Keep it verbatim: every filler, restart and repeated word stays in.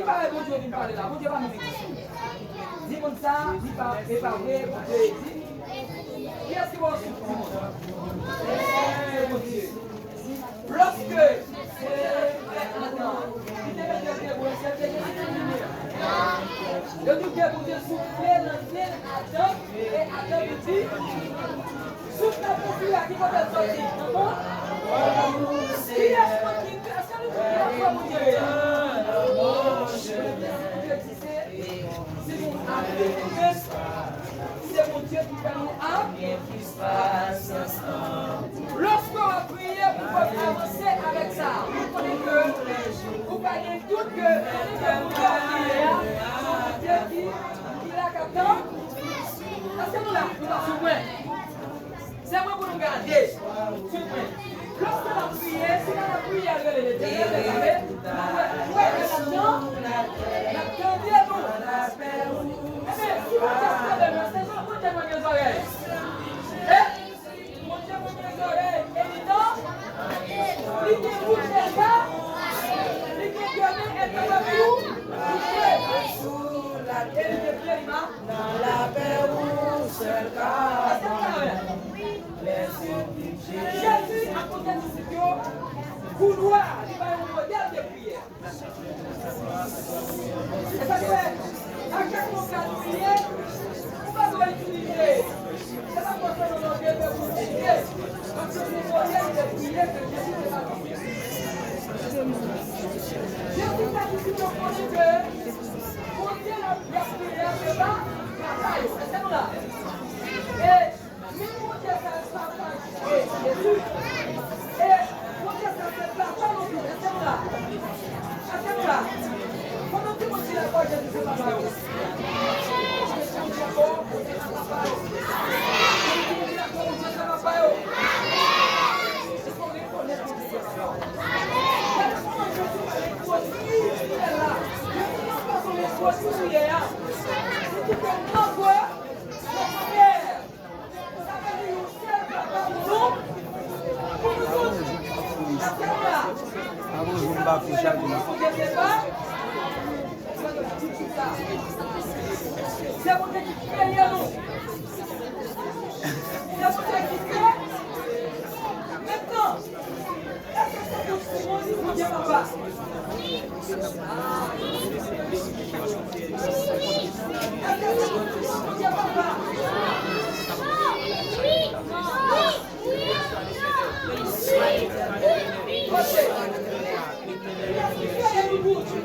Pale Bondye vin pale la. Bondye pa menm egziste. Di moun sa, li pa, e pa vre, Bondye di. Kiyès ki ba w souf? Di moun. Se Bondye. Lòske Bondye fè Adan, li te mete l debou, èske l te gen souf limyè? Yo di ke Bondye soufle nan je Adan, e Adan li di, souf k ap respire a, ki kote l soti? Nan vant? Kiyès mwen ki, èske nou di kiyès mwen Bondye ye? Bondye egziste, si nou ap gen konfyans, se Bondye ki fè nou ap gen plis pasyans. Lòske w ap priye pou w avanse avèk sa, ou konnen ke ou pa gen dout ke Bondye w ap priye a, se Bondye ki, ki la k ap tann. Èske nou la? Nou pa sou mwen. Se mwen pou nou gade. Sou mwen. Lòske n ap priye, si n ap priye al rele Letènèl, mesame, nou wè, nou wè ke ladan, n ap tande nou. Ebyen, si Bondye ap tande nou, se jan Bondye mwen gen zòrèy. E Bondye mwen gen zòrèy, e li tann, li gen wouch dèyè, li gen de men e kapab tou touche. E li gen pye, li ma- Nan lapè ou sèl ka. Jezi ap montre disip yo koulwa, li ba yo modèl de priyè. E sa k fè, a chak moman nou priye, ou pa dwe itilize. Se pa fòseman nan Bib pou itilize, paske se modèl de priyè ke Jezi te ba nou. Jezi fè disip yo konnen ke Bondye l ap, y ap priye a, se pa papa yo. Èske nou la? E menm Bondye sa, se papa Jezi. E Bondye sa, se papa nou tou. Èske nou la? Èske nou la? Kòman ti moun ki dakò Jezi se papa yo? Èske ti moun ki dakò Bondye se papa yo? Kòman ti moun ki dakò Bondye se papa yo? Èske w rekonèt Bondye se papa w? Gade kòman Jezi pale gwo ti, ti lè la. Jezi nan fason l gwo ti lè a. Li di ke mwen vre, mwen frè. Sa vle di yon sèl papa pou nou, pou nou tout. Èske nou la? Sa vle di yon papa pou nou tout. Se Bondye ki kreye nou. Se Bondye ki kreye. Mentnan, èske se yon ti moun Bondye papa? Èske se yon ti moun Bondye papa? Ok. Kiyès ki kreye nou tout?